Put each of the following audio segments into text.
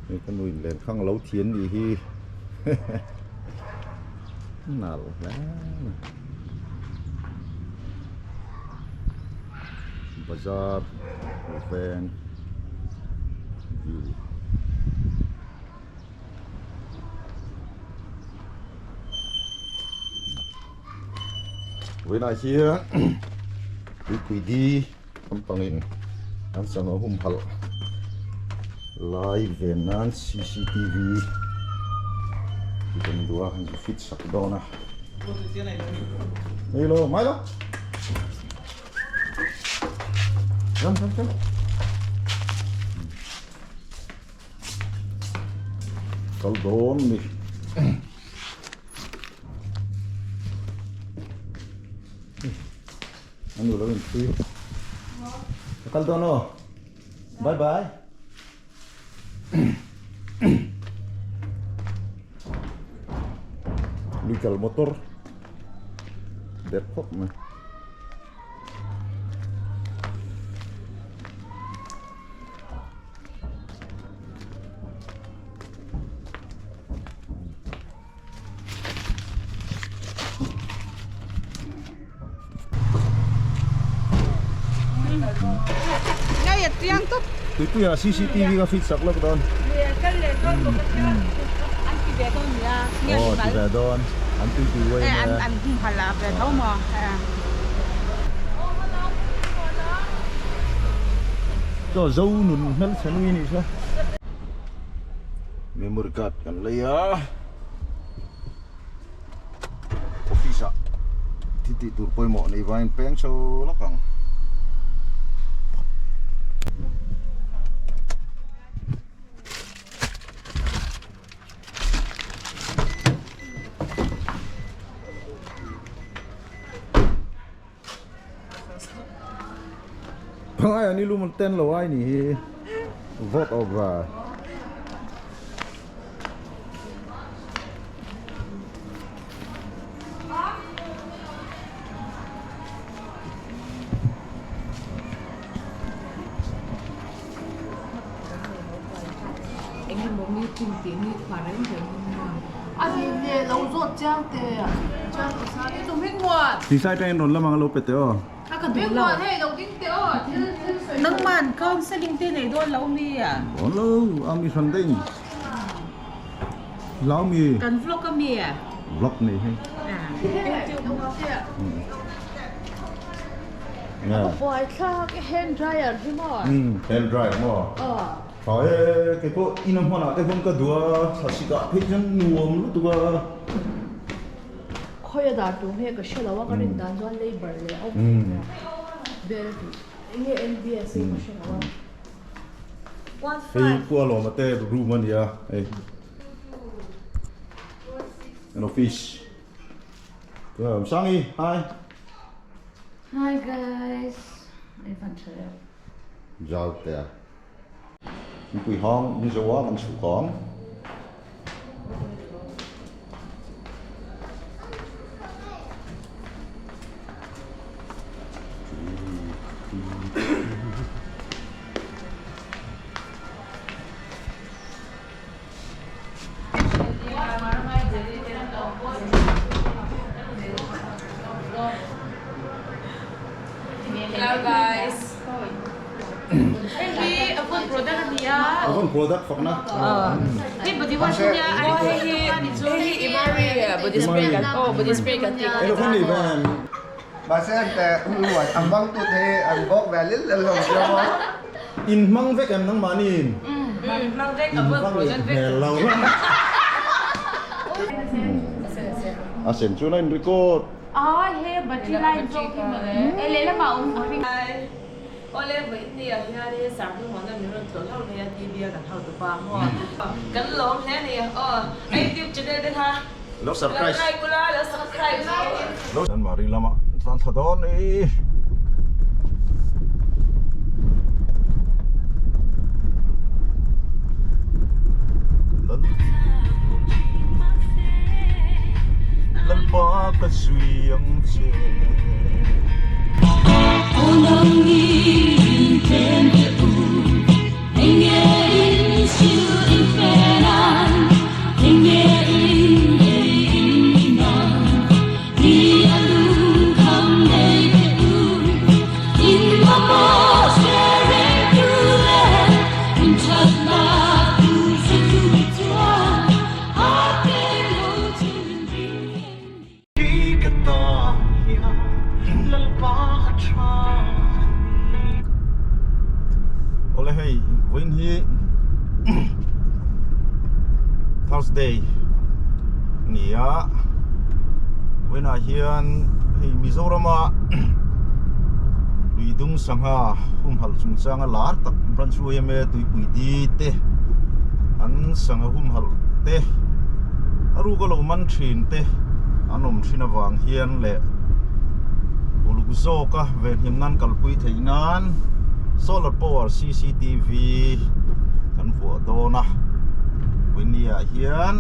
Hei ka nu in lenkhang lo thian nih hi nal hle mai. Bazar veng view. Vawiinah hian tuipui di lampangin an sangha humhalh lai ven nan cctv tih kan duh a an fit sak dawn a ni lo mai lo ram ram ram. Kal dawn ni. An lo in thui. Ka kal dawn aw. Bye bye. Legal motor. Đẹp khop mai. Tuipuia CCTV ka fit sak lawk dawn. Aw ti ve dawn. An tuipui uai mai a. Chaw zo nun hmelchhe nui anih chu. Memory card kan lei a. Office ah thil tih tur pawimawh nei vangin peng chho lawk ang. Pangai ani lum ten lo ai ni hi vote over. Eng emaw meeting tih ni khuar reng reng in maw? A ni le lo zawt chiang te chiang tawh sa ni chu hming muan. Tisai tangin rawn lam ang lo pe teh aw. A ka duh Hming lo. muan hei lo ding teh aw thil thil sawi. Nangman counselling te nei dawn lo mi a? Dawn lo a mi hran daih ni. Lau mi. Kan vlog a mi a? Vlog nei hei. A buai thlak e hand dryer hi maw? Umm hand dryer maw? Aw. Tha e kei pawh in a hmanah te khawn ka duh a thlasik ah phei chuan nuam lutuk a. Khawi a dar tur nge ka hre lo a ka rin dan chuan labour leh a awm vel tih eng nge NBS hi ka hre lo a. Hei Pu Alawma te room a nia hei an office. Sangi hi. Hi guys. Ai van tha reuh. Zau te a. Mipui hang ni zo a kan chhuk ang. Hello guys. Hei hi a phone product a ni a. A phone product fakna. Hei body wash a nia. Oh hei hi hei hi Imari body spray kan oh body spray kan tih Elo khan ni ven. Mahse an te an hmang tu te hi an bawk ve lil lel hlawm sia maw. In hmang vek em nangmahniin? Hmang vek a In phone hmang product vek. hmel lo. A sen chuan a in record. Ai he battery line zawk hi mawle. E lehlamah awm a hring. Awle vawiin ni ah hianin Sarhnu Muana min rawn tlawh hlauh mai a TV a kan hauh tawp a maw kan lawm hle a ni aw a youtube channel te kha lo subscribe ula lo subscribe lo Chanmari lamah tlan thla dawn i Lalpa ka zui ang che. Vawiin hi Thursday a ni a vawiinah hian hei Mizorama lui dung sangha humhalh chungchanga lar tak branch yma tuipui di te an sangha humhalh te a ruk a lo man thin te an awm thin avang hian leh uluk zawka venhim nan kalpui theih nan solar power cctv kan vuah dawn a Winnie ah hian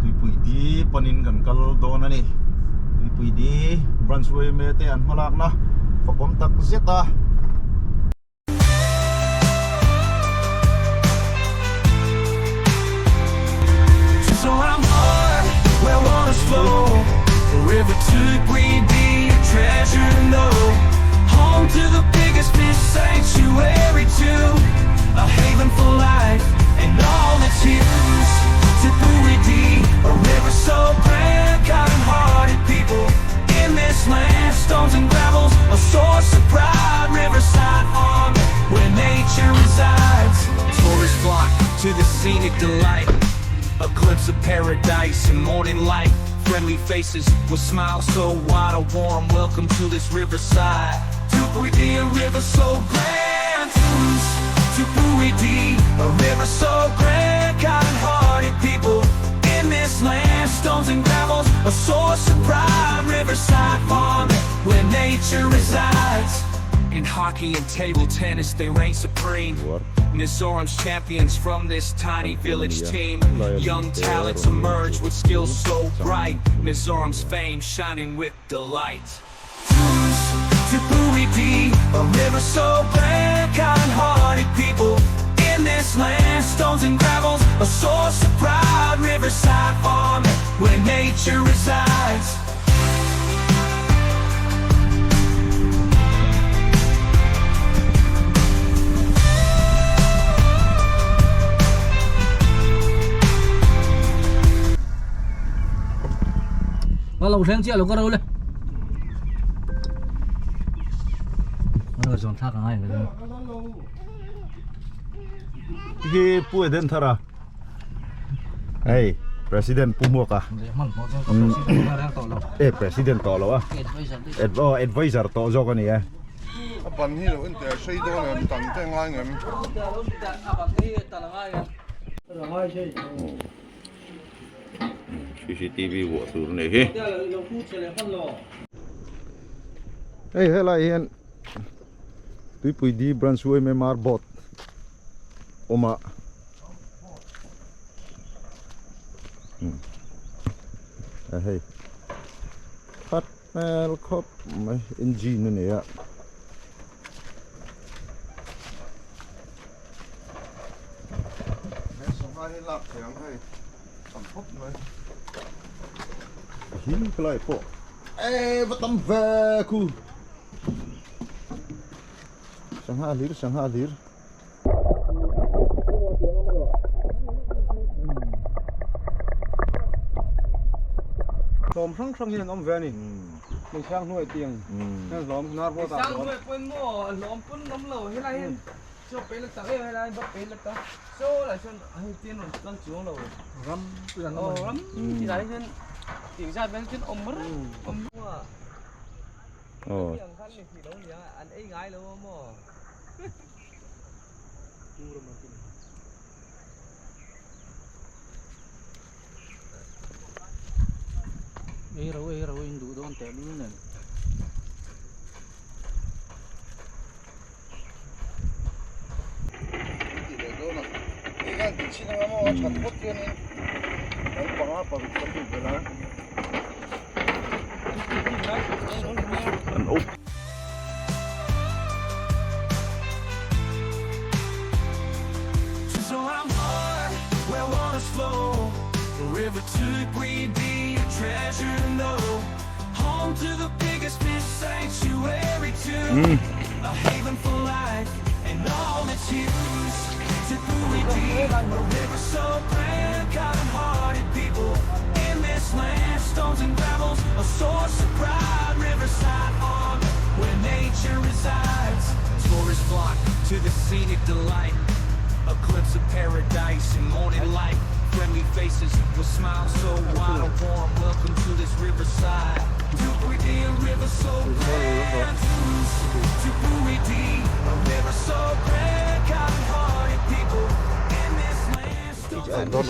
tuipui di panin kan kal dawn a ni tuipui di branch yma te an hmalakna fakawm tak zet a. To the scenic delight A glimpse of paradise in morning light Friendly faces with smiles so wide A warm welcome to this riverside Tupuidi, a river so grand Tupuidi, a river so grand Kind-hearted people in this land Stones and gravels, a source of pride Riverside farm, where nature resides In hockey and table tennis, they reign supreme Mizoram's champions from this tiny village team Young talents emerge with skills so bright Mizoram's fame shining with delight Tupuidi, a river so grand Kind-hearted people in this land Stones and gravels, a source of pride Riverside farm, where nature resides Ba lo thleng chiah lo ka ro le. Ano zon thak angai le. Hi Pu Eden Thara. Hei President Pu Hmuaka. E President tawh lo a. Advisor tawh zawk a ni e. A ban hi lo en teh a hrei dawn em tan te ngai ngem. CCTV vuah tur a ni hi. Hei helai hian Tuipui D Branch YMR board awm a a hei that hmel khawp mai engine a nei a. He sangha hi lak thei ang hei tam khawp mai. Hi helai pawh e va tam ve khu. Sangha hlir sangha hlir. Hlawm hrang hrang hian an awm ve a ni. Hmei sang hnuai tiang hian hlawm nar pawh a tah hlawm. Hmei sang hnuai pawhin maw hlawm pawn an awm lo helai hian chaw pe la tak em helai hian bak pe la ta saw lai sawn hei tian rawn kal chuang lo ram an awm a ni. Ram ti lai hian tih zat vel chuan awm awm a. Hetiang khan mi hnih lo nia an ei ngai lo a maw. Ei ro ei ro in duh dawn teh lul nen. Tih leh dawn a hei khan ti chhin anga maw a that phawt chuanin kan panga paruk ka lut belh a. An up. scenic delight. A glimpse of paradise in morning light. Friendly faces with smiles so wide. A warm welcome to this riverside. Tupuidi, a river so grand. Tupuidi, a river so grand. Kind-hearted people in this land. Stones and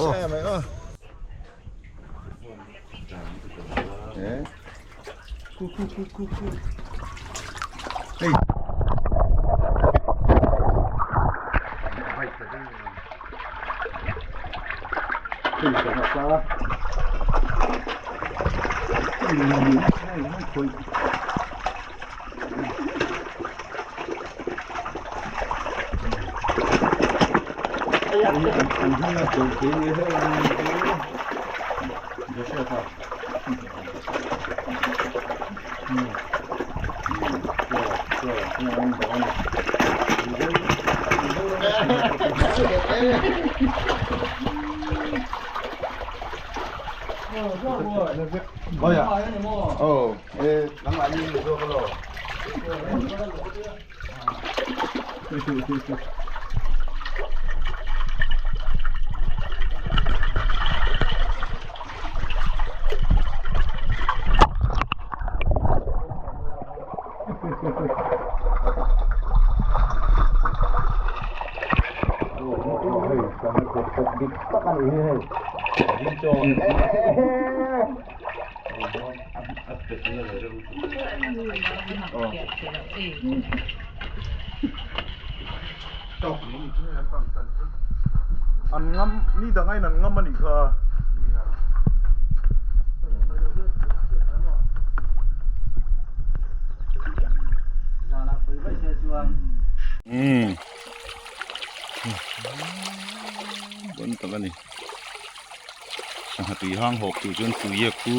An ngam ni dang aiin an ngam a nih kha. Umm bon tak a ni sangha tui hang hawp tur chuan tuiek chu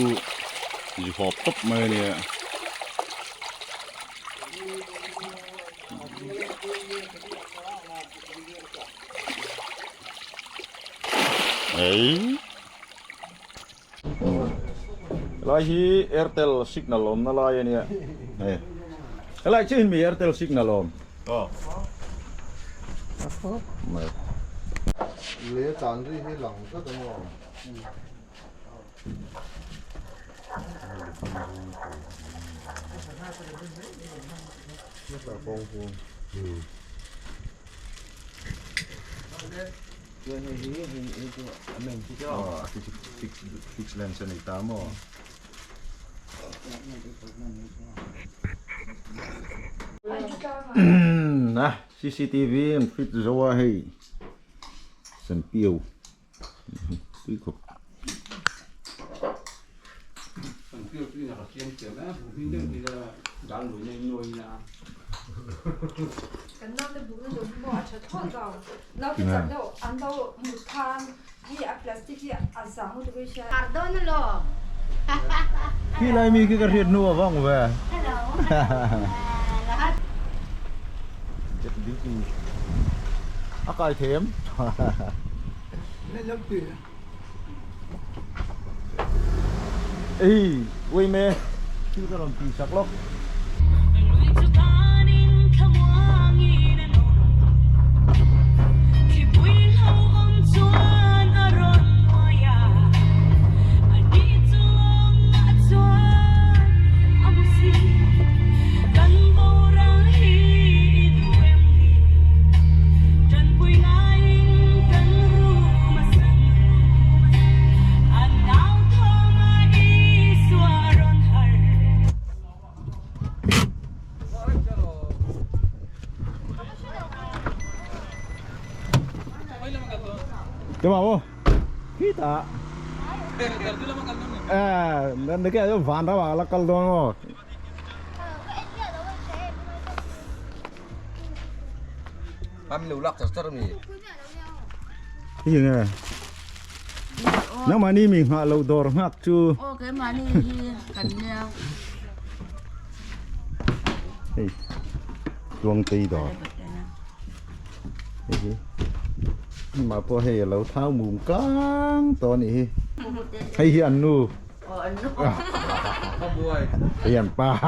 zu hawp tawp mai a nia. Ei Helai hi Airtel signal awmna lai a nia hei helai chiah hi mi Airtel signal awm aw mai. Le tan ri hi lang tlat ang aw. Fix lens a nei ta maw? Na CCTV an fit zo a hei Sanpiau tui khawp. Kan naute buk na dawr hi maw a tha thlawt lo. Naute chak deuh an lo mut khan hi a plastic hi a zang lutuk i hria. Har dawn alawm. Khi lai mi khi ka hriat hnu a vang ve. Hello. Lahat. A kai them. Ei, ui me, thil ka rawn tih sak lawk. Cái màu khít à à nó cái ván ra vào là cân luôn rồi. Cái gì nè? Nếu mà đi mình hạ lầu đồ ngạc chu. Ô cái mà đi cần nhau. Hey, chuông tì đỏ. Mà po hei lo thau mum kang to ni hei hi an nu. Hei an pa.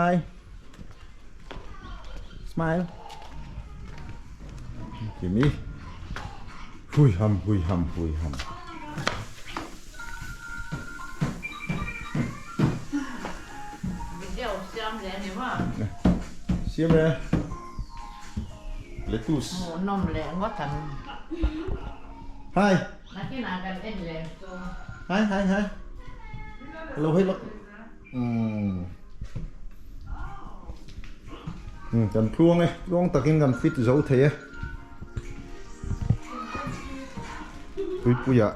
Hi. Smile. Kimi. Hui ham hui ham hui ham. Video siam leh ni maw? Siam e. Lettuce. Hmuhnawm leh ngawt ang. Hi. Nakinah kan en leh chu. Hi hi hi. Hello hello. Umm. Umm kan tluang e, tluang takin kan fit zo thei e. Puipuia.